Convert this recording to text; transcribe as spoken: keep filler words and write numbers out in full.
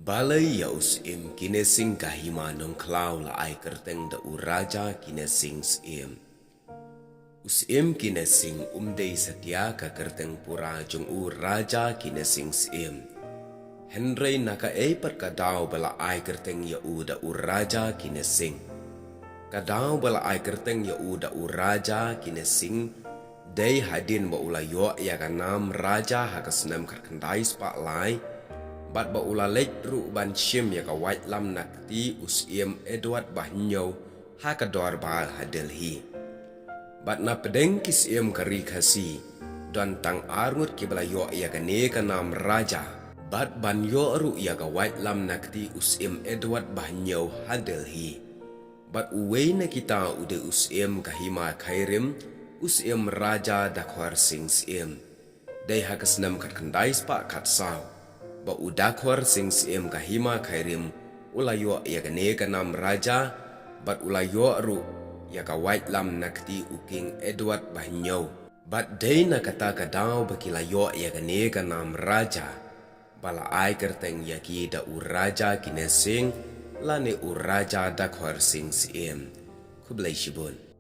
Balei ïa u Syiem Kine Sing ka Hima Nongkhlaw la ai kyrteng da u Raja Kine Sing Syiem? U Syiem Kine Sing um dei satia ka kyrteng pura jong u Raja Kine Sing Syiem. Hynrei na kaei pat ka daw ba la ai kyrteng ïa u da u Raja Kine Sing? Ka daw ba la ai kyrteng ïa u da u Raja Kine Sing dei hadien ba u la ïoh ïa ka nam Raja ha ka snem khatkhyndai spah lai, bad ba u la leit ruh ban shim ïa ka waitlam na kti u Syiem Edward Bahynñiew ha ka dorbar ha Delhi. Bad na pdeng ki Syiem ka ri Khasi, don tang ar ngut kiba la ïoh ïa kane ka nam Raja bad ban ïoh ruh ïa ka waitlam na kti u Syiem Edward Bahynñiew ha Delhi. Bad uwei na kita u dei u Syiem ka Hima Khairim, u Syiem Raja Dakhwar Sing Syiem. Dei ha ka snem khatkhyndai spah khatsaw ba u Dakhwar Sing Syiem ka Hima Khairim u la ïoh ïa kane ka nam Raja, bad u la ïoh ruh ïa ka waitlam na kti u King Edward Bahynñiew. Bad dei na kata ka daw ba ki la ïoh ïa kane ka nam Raja ba la ai kyrteng ïa ki da u Raja Kine Sing lane u Raja Dakhwar Sing Syiem. Khublei shibun.